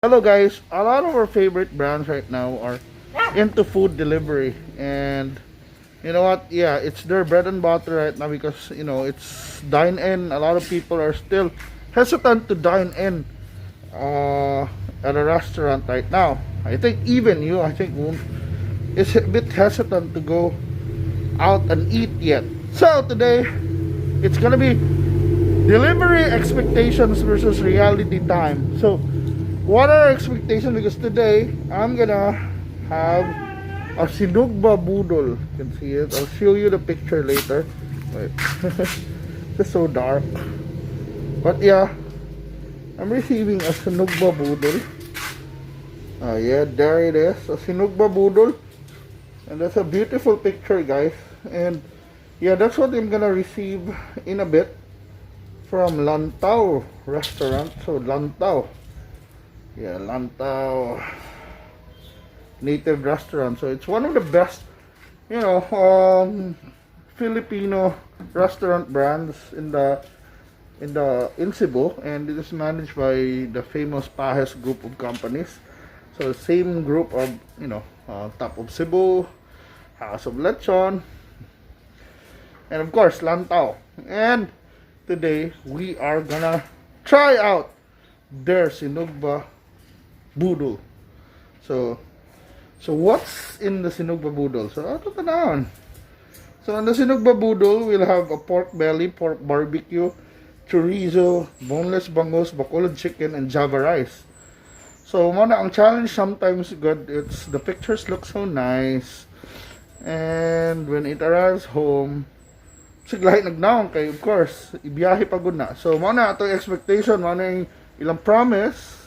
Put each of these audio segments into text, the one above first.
Hello guys, a lot of our favorite brands right now are into food delivery, and you know what, yeah, it's their bread and butter right now because it's dine in. A lot of people are still hesitant to dine in at a restaurant right now. I think even you, I think, is a bit hesitant to go out and eat yet. So today it's gonna be delivery expectations versus reality time. So what are our expectations? Because today I'm gonna have a sinugba budol. You can see it. I'll show you the picture later. Wait. It's so dark. But yeah, I'm receiving a sinugba budol. Yeah, there it is. A sinugba budol. And that's a beautiful picture, guys. And yeah, that's what I'm gonna receive in a bit from Lantau restaurant. So Lantau. Yeah, Lantau native restaurant. So it's one of the best, Filipino restaurant brands in Cebu, and it is managed by the famous Pahes group of companies. So the same group of Top of Cebu, House of Lechon, and of course Lantau. And today we are gonna try out their sinugba budol. So what's in the sinugba budol? So ato tanawon. So on the sinugba budol, we'll have a pork belly, pork barbecue, chorizo, boneless bangus, bacolod chicken, and java rice. So muna ang challenge sometimes good. It's the pictures look so nice, and when it arrives home, siglahi nagnaon kay of course ibiyahe pagod na. So muna ato expectation, muna yung ilang promise.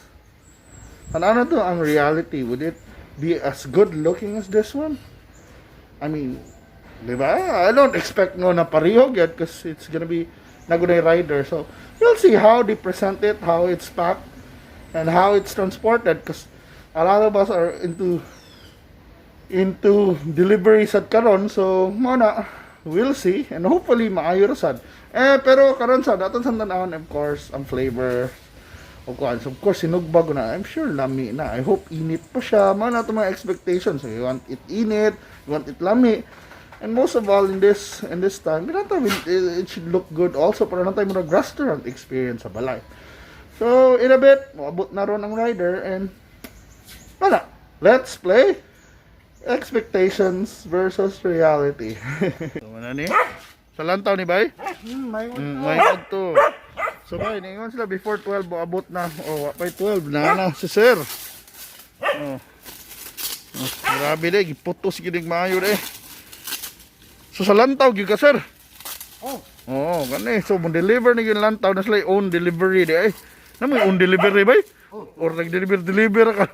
Ano to ang reality? Would it be as good looking as this one? I mean, diba? I don't expect no na pareho yet because it's gonna be Nagunay Rider. So, you'll see how they present it, how it's packed, and how it's transported because a lot of us are into deliveries at karon. So, muna, we'll see. And hopefully, maayo ra sad. Pero karon sad, aton sa tanawon, of course, ang flavor. Of course, sinugba ko na. I'm sure lami na. I hope init pa siya. Mga nato mga expectations. So, you want it init, you want it lami. And most of all, in this time, it should look good also para na tayo mga restaurant experience sa balay. So, in a bit, maabot na ron ang rider and wala. Let's play expectations versus reality. So, ano ni? Sa lantaw ni Bay? May to. So bay, ningon sila before 12 abot na. Pay 12 na si sir. Grabe de, giputos gining maayo de. So sa lantaw gyud ka sir. Gani. So mo deliver ni yung lantaw na sila own delivery de. Na mo own delivery bay? Or nag-deliver ka.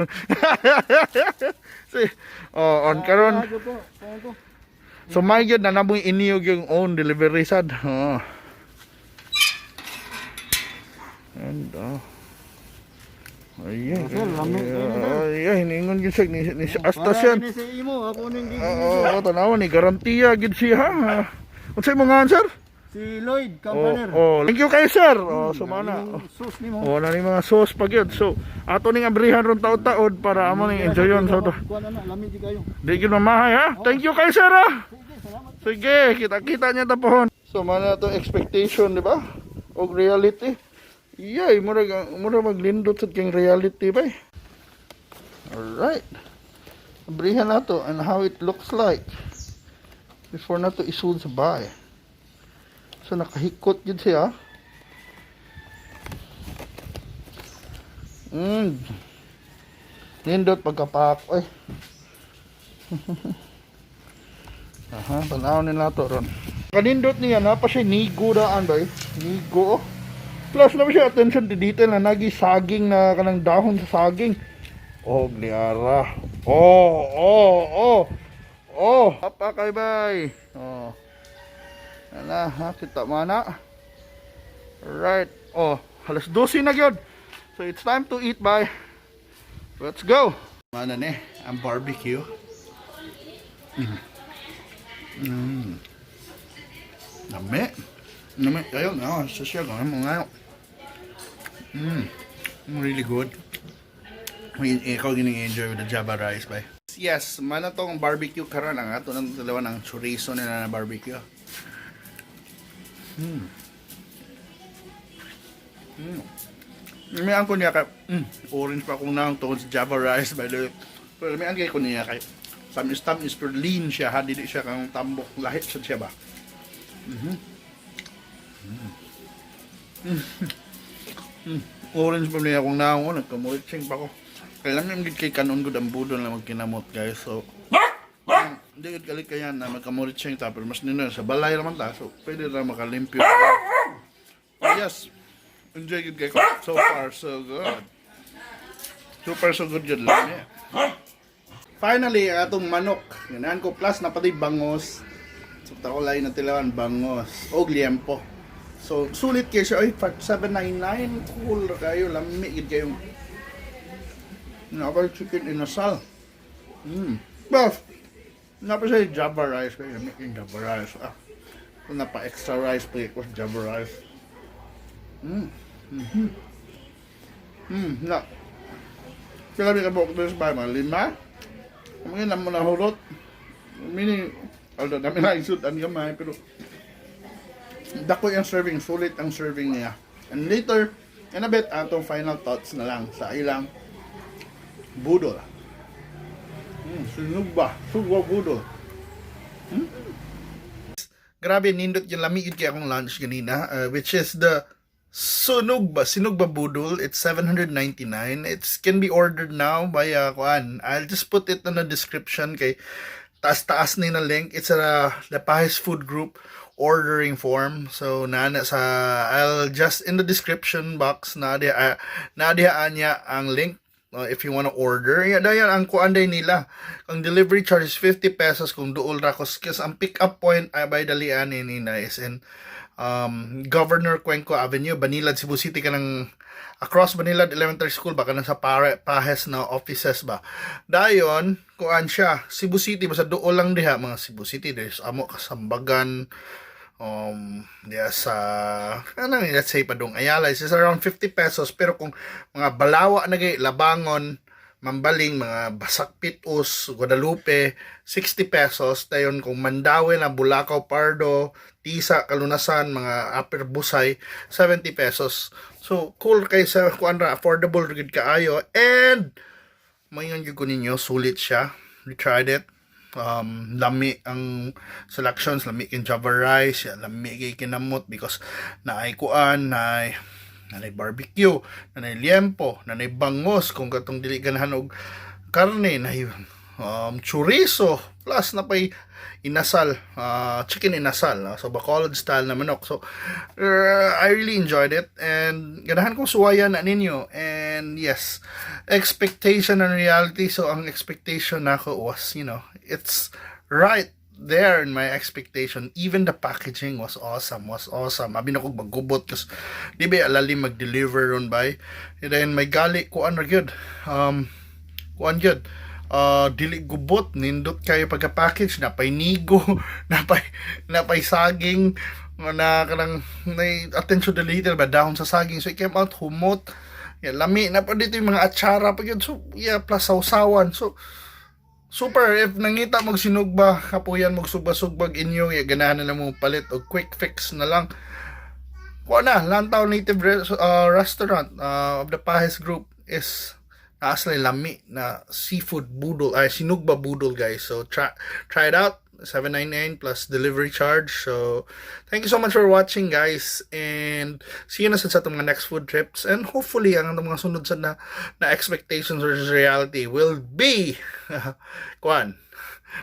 Si on karon. So may gyud na namoy iniyog yung own delivery sad. And hiningon gyud siya ni Astas yan. Tanawan ni garantiya gyud siya ha. Unsay mo nga sir? Si Lloyd Campaner. Thank you kay sir. Sumana. Na ni mga sauce pa gyud. So ato ning abrihan ron taod-taod para amo ning enjoyon sa to. Lamig di kayo. Di gyud mamahay ha. Thank you kay sir ha. Sige, kita-kita niya ta pohon. So mana to expectation, di ba? Og reality. Yay, mura maglindot sa king reality ba? Alright. Abrihan na to and how it looks like before na to isud sa bahay. So nakahikot yun siya. Lindot pagkapak. Ay. Tanaw nila to ron. Kanindot niya na pa siya nigo daan ba? Nigo. Plus na siya attention to detail na nagi-saging na kanang dahon sa saging. Gliara. Apa kay bay. Ala, kita mana. Right. Alas 12 na gyud. So it's time to eat bay. Let's go. Mana ni ang barbecue. Nami kayo na, social ko mo ngayon. Really good. Ikaw gini-enjoy with the Java rice ba? Yes, mana tong barbecue karon ang ato nang dalawa ng chorizo nila na barbecue. May ang kunya ka, orange pa kung nang tungkol sa Java rice by the way. Pero may ang kay kunya kay stam is for lean siya, ha, dili siya kang tambok lahit sa siya ba. Orange pa niya kung naong nagkamuritsing pa ko. Kailangan gid kay kanon gud ang budol na magkinamot guys. So hindi gid kali kaya na magkamuritsing tapos mas nino sa balay naman ta. So pwede ra makalimpyo. Yes. Enjoy gid kay ko. So far so good. Super so good gud lang niya. Finally, atong manok. Ganahan ko plus na pati bangos. So takulay na tilawan bangos og liempo. So sulit kayo siya. Ay, 799 cool kayo. Lami gid kayo. Napal chicken inasal. Buff. Napa siya Java rice kayo. Making Java rice. Kung napa extra rice pa ko Java rice. Na. Kaya ka po ko sa mga lima. Kumagin na mo na hulot. Meaning, although dami na isudan gamay, pero dako yung serving, sulit ang serving niya. And later, in a bit, atong final thoughts na lang sa ilang budol. Sinugba budol. Grabe, nindot yung lamigid kaya akong lunch ganina, which is the sinugba budol. It's 799. It can be ordered now via kuan. I'll just put it in the description kay taas ni na link. It's the Pahis Food Group ordering form. So I'll just in the description box nadihaan niya ang link. If you want to order, dayan ang kuan day nila. Ang delivery charge is 50 pesos kung duol ra ko. Kasi ang pick up point ay by dalian ni is in Governor Cuenco Avenue, Banilad, Cebu City ka ng across Banilad Elementary School baka nang sa Pahes na offices ba. Dayon, kuan siya, Cebu City basta duol lang diha mga Cebu City. There's amo Kasambagan, diya sa let's say padung Ayala is around 50 pesos pero kung mga Balawa na gay, Labangon, Mambaling, mga Basak Pitus, Guadalupe, 60 pesos. Tayon kung Mandawi na Bulacau, Pardo, Tisa, Kalunasan, mga Upper Busay, 70 pesos. So, cool kay sa kuanra, affordable gid kaayo. And, mayon gyud ko ninyo, sulit siya. We tried it. Lami ang selections, lami kin Java rice, lami kay kinamot because naay kuan, naay barbecue, nanay liempo, nanay bangos kung katong dili ganahan og karne, nay chorizo, plus na pay inasal, chicken inasal, so Bacolod style na manok. So I really enjoyed it and ganahan kong suwayan na ninyo. And yes, expectation and reality. So ang expectation nako was, it's right there in my expectation. Even the packaging was awesome. Abi na kog maggubot kasi di ba alali mag-deliver ron by. And then may gali kuan ra gyud. Kuan gyud. Dili gubot, nindot kayo pagka-package, napay nigo, napay saging, na kanang attention to detail ba dahon sa saging. So it came out humot. Lami na pa dito yung mga atsara pa yun. So plus sausawan. So super, if nangita mong sinugba, kapuyan mong sugbag inyo, ganahan na lang mong palit o quick fix na lang. Kuha na, Lantaw Native Restaurant of the Pahis Group is naasla lami na seafood budol, sinugba budol guys. So try it out. 799 plus delivery charge. So thank you so much for watching guys, and see you na sa itong mga next food trips, and hopefully ang mga sunod sa na expectations versus reality will be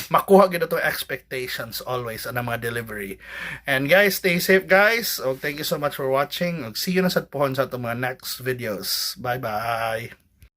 makuha gid itong expectations always ang mga delivery. And guys, stay safe guys. Thank you so much for watching. See you na sa pohon sa itong mga next videos. Bye bye.